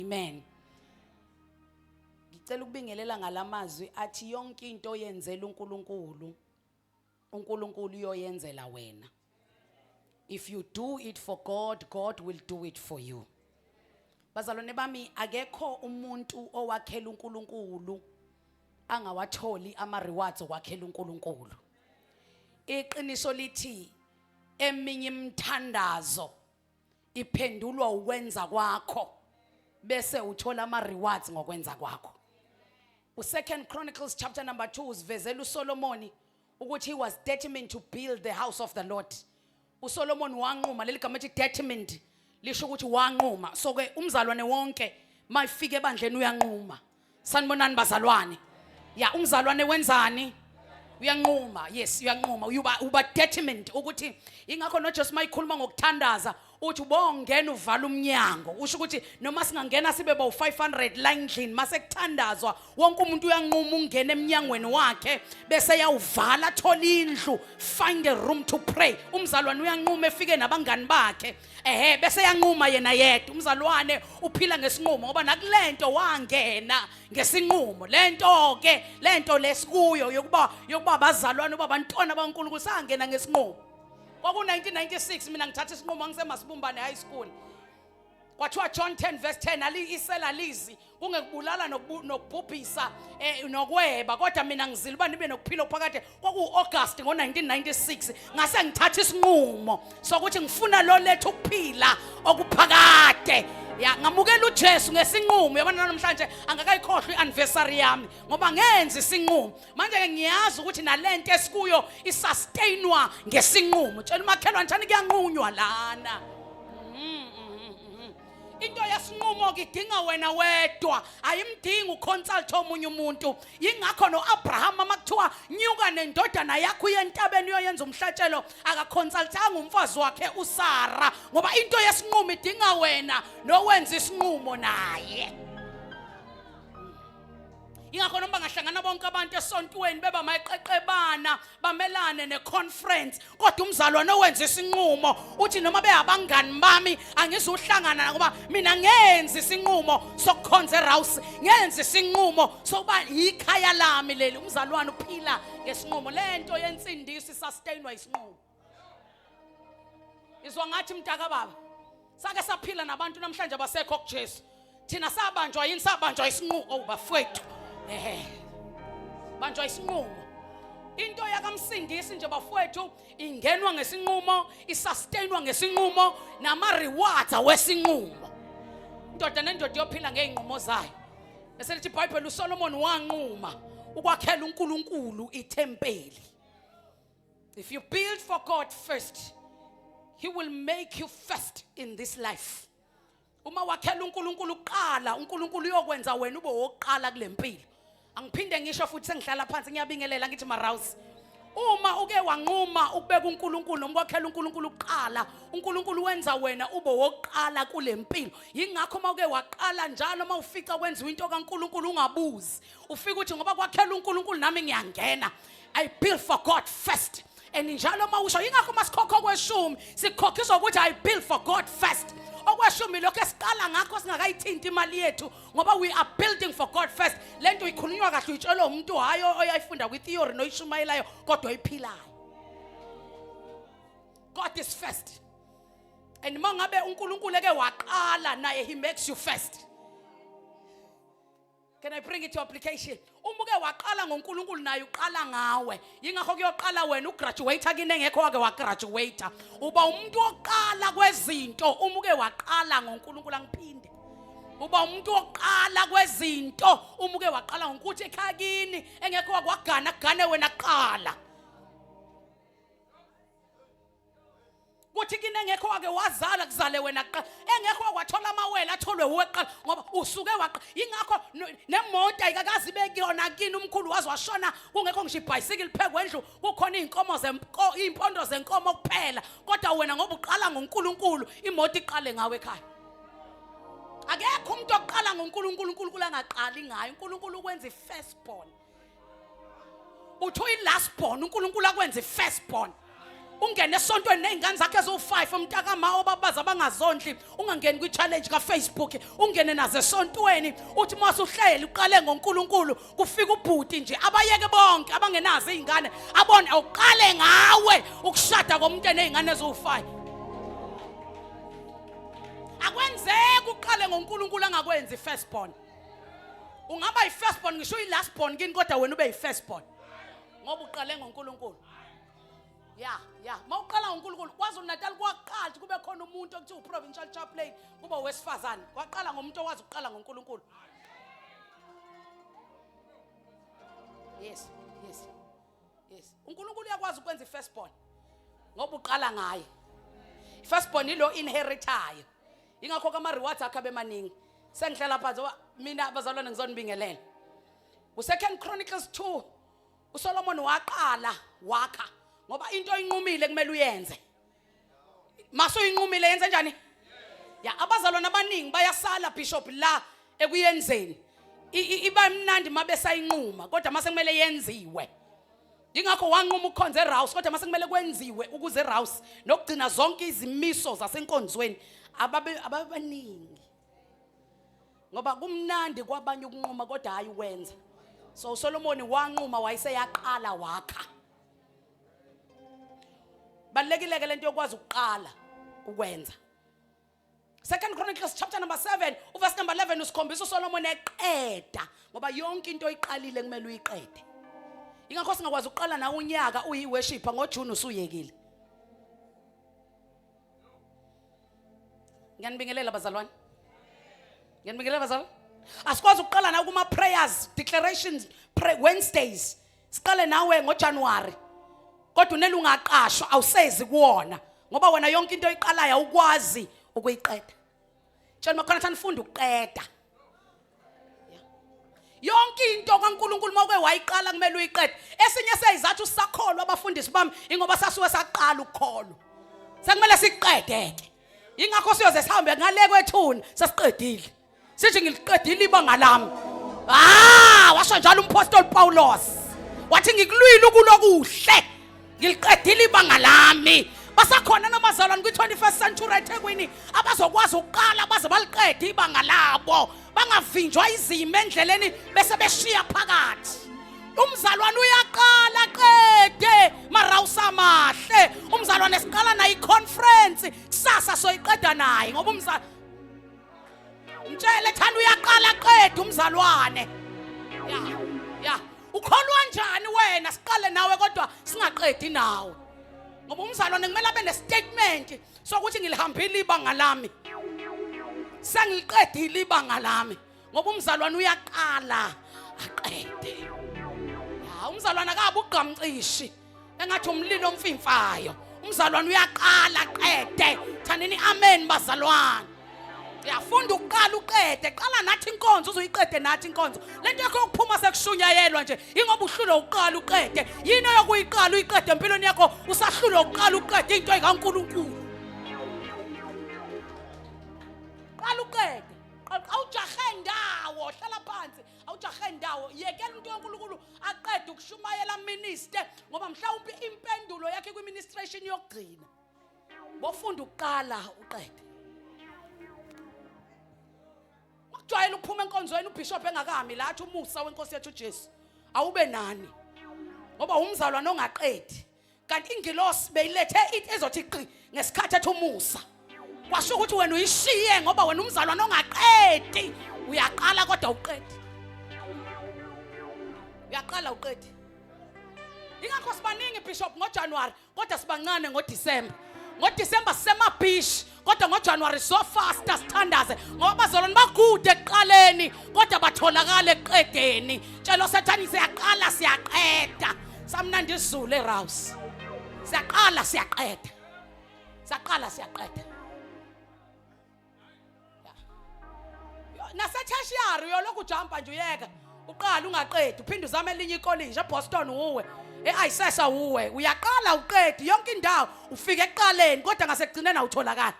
Amen. Ngicela ukubingelela ngalamazwi athi yonke into oyenzela uNkulunkulu, uNkulunkulu uyoyenzela wena. If you do it for God, God will do it for you. Bazalwane bami, akekho umuntu owakhela uNkulunkulu angawatholi ama rewards okwakhela uNkulunkulu. Iqiniso lithi eminye imithandazo iphendulwa ukwenza kwakho bese uthola ama rewards ngokwenza kwakho. USecond Chronicles chapter number 2 usivezela uSolomoni ukuthi he was determined to build the house of the Lord. USolomon wanquma, leli gama ethi determined lisho ukuthi wanquma. So ke umzalwane wonke mayifike ebandleni uyanquma. Sanibonani bazalwane. Ya, umzalwane wenzani? Uyanquma. Yes, uyanquma. Uba determined ukuthi ingakho noJesu mayikhuluma ngokuthandaza uthi ubongena uvala umnyango, usho ukuthi noma singangena sibe bawu 500 la endlini, mase kuthandazwa wonke umuntu uyanquma ungena emnyangweni wakhe bese yawuvala, athola indlu, find a room to pray. Umzalwane uyanquma efike nabangani bakhe, ehe, bese yanquma yena yedwa. Umzalwane uphila ngesinqumo ngoba nakulento wangena ngesinqumo. Lento ke, lento lesikuyo yokuba abazalwane, uba abantwana baNkulunkulu, sangena ngesinqumo. Kwaku-1996 mina ngithatha isinqumo ngiseMasibumbane High School. Kwathiwa John 10 verse 10, ali isela lizi kungekubulala nokubhubhisa, nokweba, kodwa mina ngizile uba nibe nokuphila okuphakade. Kwaku-August ngo-1996 ngase ngithatha isinqumo sokuthi ngifuna lo letha ukuphila okuphakade. Ya, ngamukela uJesu ngesinqumo. Yabona, namhlanje angakayikhohlwa i-anniversary yami ngoba ngenza isinqumo. Manje ke ngiyazi ukuthi nalento esikuyo isustainwa ngesinqumo. Tshela umakhelwane, thani kuyanqunywa lana. Into yesinqumo ke idinga wena wedwa, ayimdingi uconsult omunye umuntu. Yingakho noAbraham makuthiwa nyuka nendodana yakho uye entabeni uyoyenza umhlatshelo, akaconsultanga umfazi wakhe uSara, ngoba into yesinqumo idinga wena nowenza isinqumo naye. Ingakho noma bangahlangana bonke abantu esontweni beba mayiqeqebana bamelane neconference, kodwa umzalwane owenza isinqumo uthi noma beyabangani bami angizuhlangana, ngoba mina ngenza isinqumo sokukhonza eRouse, ngenza isinqumo sokuba yikhaya lami leli. Umzalwane uphila ngesinqumo. Lento yensindiso isustainwa isinqumo. Izwa ngathi mntaka baba, sake saphila nabantu namhlanje abasekho kuJesu. Thina sabanjwa yini? Sabanjwa isinqumo. Oh bafowethu, ehe, banjwa isinqumo. Into yakamsindisi nje bafowethu ingenwa ngesinqumo, isustainwa ngesinqumo, nama rewards awesinqumo. Indoda nendoda iyophila ngey'nqumo zayo. Bese lithi iBhayibheli uSolomon wanquma ukwakhela uNkulunkulu ithempeli. If you build for God first, he will make you first in this life. Uma wakhela uNkulunkulu kuqala, uNkulunkulu uyokwenza wena ube wokuqala kule mpilo. Angiphinde ngisho futhi, sengihlala phansi, ngiyabingelela, ngithi Marouse. Uma uke wanquma ukubeka uNkulunkulu noma ukwakhela uNkulunkulu kuqala, uNkulunkulu wenza wena ube wokuqala kule mpilo. Yingakho uma uke waqala njalo uma ufica kwenziwa into kaNkulunkulu ungabuzi. Ufika uthi ngoba kwakhela uNkulunkulu nami ngiyangena. I build for God first. And njalo uma usho, yingakho masikhokha kweshumi sikhokhiswa ukuthi I build for God first. Okweshumi lokho esiqala ngakho singakayithinti imali yethu, ngoba we are building for God first. Lento ikhulunywa kahle uyitshelwa umuntu, hayi oyayifunda kwi-theory noyishumayelayo, kodwa oyiphilayo. God is first. And uma ngabe uNkulunkulu eke waqala naye, he makes you first. Can I bring it to application? Uma uke waqala ngoNkulunkulu naye uqala ngawe. Yingakho kuyoqala wena ugraduate kini engekho wake wagraduate. Uba umuntu wokuqala kwezinto uma uke waqala ngoNkulunkulu. Angiphinde. Uba umuntu wokuqala kwezinto uma uke waqala ngokuthi ekhaya kini engekho wakwagana kugane wena kuqala. Kuthi kini engekho wake wazala kuzale wena kuqala, engekho wakwathola amawele atholwe uwe kuqala, ngoba usuke waqa. Yingakho nemoto ayikakaze ibe kuyona kini, umkhulu waze washona kungekho ngisho ibhayisikili phezu kwendlu, kukhona iy'nkomo iy'mpondo zenkomo kuphela, kodwa wena ngoba uqala ngoNkulunkulu imoto iqale ngawe ekhaya. Akekho umuntu oqala ngoNkulunkulu uNkulunkulu angaqali ngayo. uNkulunkulu ukwenza i-first born. Uthi uyi-last born, uNkulunkulu akwenza i-first born. Ungene esontweni nezingane zakhe eziwu5 umntakama obabaza abangazondli, ungangeni kwi-challenge kaFacebook, ungene nazo esontweni, uthi uma usuhleli uqale ngoNkulunkulu, kufika ubhuti nje abayeke bonke abangenazo izingane, abone awuqale ngawe ukushada komuntu enezingane eziwu5. Akwenzeki uqale ngoNkulunkulu angakwenzi firstborn. Ungaba yi-firstborn ngisho uyi-lastborn kini, kodwa wena ube yi-firstborn ngoba uqale ngoNkulunkulu. Ya ya, mawuqala ngoNkulunkulu KwaZulu Natal kwaqala ukuthi kube khona umuntu okuthiwa uprovincial chaplain, kuba owesifazane. Kwaqala ngomuntu owazi ukuqala ngoNkulunkulu. Yes, yes, yes. uNkulunkulu uyakwazi ukwenza i-firstborn ngoba uqala ngaye. I-firstborn ilo inheritayo, ingakho kama rewards akhe abe maningi. Sengihlala phansi ngoba mina bazalwane ngizonibingelela. Ku-Second Chronicles 2, uSolomon waqala wakha ngoba into oyinqumile kumele uyenze. Mase uyinqumile, yenze njani? Ya, abazalwane abaningi bayasala, bishop, la ekuyenzeni. Iba mnandi mabesayinquma, kodwa mase kumele yenziwe. Ingakho wanquma ukukhonza eRouse, kodwa mase kumele kwenziwe ukuze eRouse nokugcina zonke izimiso zasenkonzweni ababe ababaningi, ngoba kumnandi kwabanye ukunquma kodwa hayi ukwenza. So uSolomon wanquma, wayeseyaqala wakha. Balekile ke lento yokwazi ukuqala ukwenza. Second Chronicles chapter number 7 uverse number 11 usikhombisa uSolomon eqeda, ngoba yonke into oyiqalile kumele uyiqede. Ingakho singakwazi ukuqala nawe unyaka uyi-worshipper, ngoJune usuyekile. Ngiyanibingelela bazalwane, ngiyanibingelela bazalwane. Asikwazi ukuqala nawe kuma prayers, declarations, pray Wednesdays, siqale nawe ngoJanuary, kodwa unele ungaqashwa awusezi kuwona, ngoba wena yonke into oyiqalayo awukwazi ukuyiqeda. Tshela makhona thani, funda ukuqeda yonke into kaNkuluNkulu. Mawuke wayiqala kumele uyiqede. Esinye sezizathu sisakholwa abafundisi bami ingoba sasuke saqala ukukholwa, sekumele siqede ke. Ingakho siyoze sihambe ngale kwethuna sesiqedile, sithi ngiliqedile ibanga lami. Ah, washo njalo umpostoli Paulos, wathi ngikulwile ukulokuhle, ngiliqedile ibanga lami. Basakhona namazalwane kwi-21st century eThekwini abazokwazi ukuqala baze baliqede ibanga labo, bangavinjwa izimo endleleni bese beshiya phakathi. Umzalwane uyaqala qede marawusa mahle. Umzalwane siqala naye i-conference kusasa, soyiqeda naye, ngoba umzalwane mtshele thanda uyaqala qeda umzalwane. Ya ya, ukholwa njani wena siqale nawe kodwa singaqedi nawe? Ngoba umzalwane kumele abe nestatement sokuthi ngilihambile ibanga lami, sengiliqedile ibanga lami, ngoba umzalwane uyaqala aqede. Ya, umzalwane akabe ugqamcishi engathi umlilo omfimfayo. Umzalwane uyaqala qede. Thanini amen bazalwane. Uyafunda ukuqala uqede. Qala nathi inkonzo uzoyiqede nathi inkonzo. Lento yakho yokuphuma sekushunyayelwa nje ingoba uhlulwe ukuqala uqede. Yini oyokuyiqala uyiqede empilweni yakho? Usahlulwe ukuqala uqede into ekaNkuluNkulu. Qala uqede, awujahe ndawo, hlala phansi, awujahe ndawo. Yekela umuntu kaNkuluNkulu aqede ukushumayela, minister, ngoba mhlawumbe impendulo yakhe kwi-ministration yokugcina. Bofunda ukuqala uqede. Ukujwayela ukuphuma enkonzweni ubishop engakami la athi umusa wenkosi yethu uJesu awube nani, ngoba umzalwane ongaqedi, kanti ingilosi beyilethe into ezothi qi ngesikhathi ethi umusa, kwasho ukuthi wena uyishiye, ngoba wena umzalwane ongaqedi, uyaqala kodwa uqedi, uyaqala uqedi. Ingakho sibaningi, bishop, ngoJanuary, kodwa sibancane ngoDecember. NgoDecember sisemabhishi, kodwa ngoJanuary so fast sithandaze, ngoba bazalwane bakude ekuqaleni kodwa batholakala ekuqedeni. Tshelo sathani, siyaqala siyaqeda. Samnandi izulu eRouse. Siyaqala siyaqeda, siyaqala siyaqeda. Nasetertiary uyolokhu ujampa nje, uyeka uqala ungaqedi, uphinde uzame elinye ikoliji eBoston, uwe e-Isesa, uwe uyaqala uqedi yonke indawo, ufike ekuqaleni kodwa ngasekugcineni awutholakali.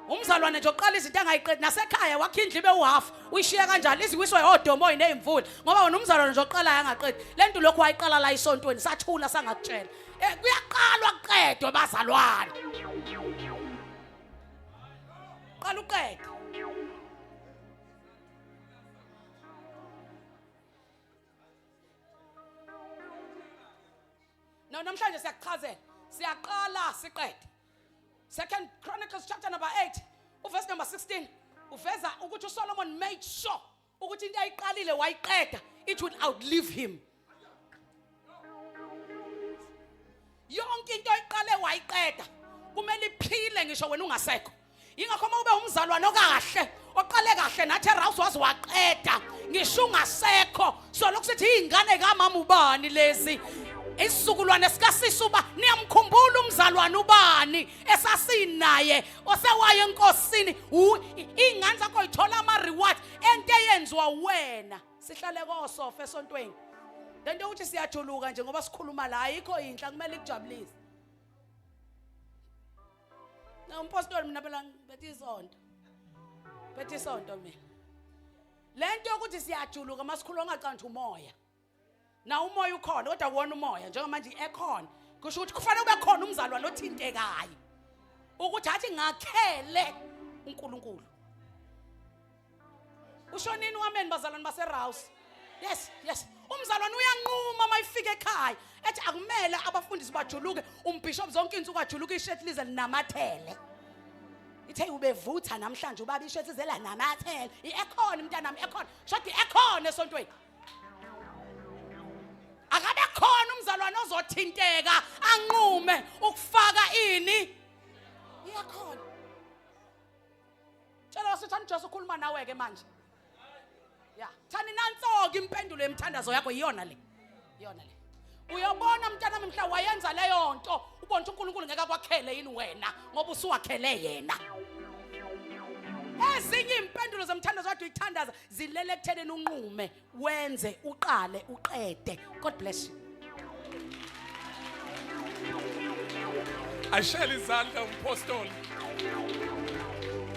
Umzalwane nje oqala izinto angayiqedi nasekhaya wakhe indlu ibe uhalf uyishiya kanjalo iziwiswa yodomo nezimvula ngoba wena umzalwane nje oqalayo angaqedi lento lokhu wayiqala la isontweni sathula sangakutshela. Kuyaqalwa kuqedwe bazalwane. Qala uqede. No, namhlanje siyakuchazela. Siyaqala siqede. Second Chronicles chapter number 8, uverse number 16 uveza ukuthi uSolomon made sure ukuthi into ayiqalile wayiqeda, it will outlive him. Yonke into oyiqale wayiqeda kumele iphile ngisho wena ungasekho. Yingakho uma ube umzalwane okahle oqale kahle nathi eRouse waze waqeda ngisho ungasekho, so lokhu sithi izingane kamama ubani lezi, isizukulwane sikasisi uba niyamkhumbula umzalwane ubani esasinaye osewaye enkosini. Iy'ngane zakho yithola ama-reward ento eyenziwa wena. Sihlale kosofa esontweni, le nto yokuthi siyajuluka nje ngoba sikhuluma la ayikho yinhla, kumele ikujabulise. Na umpostoli mina phela ngiphethe isonto, phethe isonto mina. Le nto yokuthi siyajuluka masikhuluma ungacanthi umoya na umoya ukhona, kodwa kuwona umoya njengamanje i-aircon kusho ukuthi kufanele ube khona umzalwane othintekayo ukuthi athi ngakhele uNkulunkulu. Usho nini wameni bazalwane baseRouse? Yes, yes. Umzalwane uyanquma uma ifika ekhaya ethi akumele abafundisi bajuluke, umbishop zonke insuku ajuluke ishirt lize linamathele. Ithe ubevutha namhlanje ubaba ishirt lize lanamathele. I-aircon mntanami, aircon. Shodi i-aircon esontweni. Akabe khona umzalwane ozothinteka anqume ukufaka ini? Iyakhona. Tshela wasithani Jesu ukhuluma nawe ke manje. Ya, thani nansoke impendulo yemthandazo yakho iyona le. Iyona le. Uyobona mntanami mhla wayenza leyo nto ubona ukuthi uNkulunkulu ngeke akwakhele yini wena ngoba usuwakhele yena. Ezinye impendulo zemthandazo wakho uyithandaza zilele ekuthenini unqume wenze uqale uqede. God bless you. Ashayela izandla umpostoli,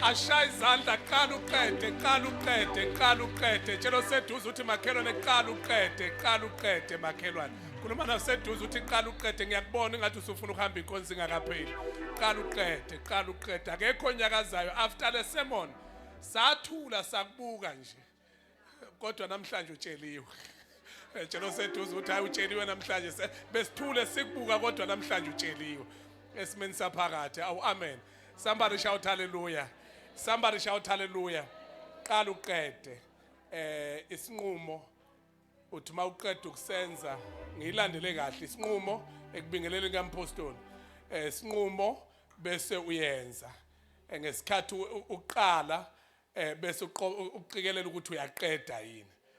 ashaya izandla. Qala uqede, qala uqede, qala uqede. Tshela oseduze uthi makhelwane, qala uqede, qala uqede makhelwane. Khuluma naseduze uthi qala uqede. Ngiyakubona ingathi usufuna ukuhamba inkonzo ingakapheli. Qala uqede, qala uqede. Akekho onyakazayo after the sermon. Sathula sakubuka nje, kodwa namhlanje utsheliwe. Tshela oseduze ukuthi hayi, utsheliwe namhlanje. Besithule sikubuka, kodwa namhlanje utsheliwe esimeni saphakade. Awu amen. Somebody shout hallelujah, somebody shout hallelujah. Qala uqede. Isinqumo uthi mawuqeda ukusenza, ngiyilandele kahle isinqumo ekubingeleleni kampostoli, isinqumo bese uyenza. Ngesikhathi uqala bese uqikelela ukuthi uyaqeda yini.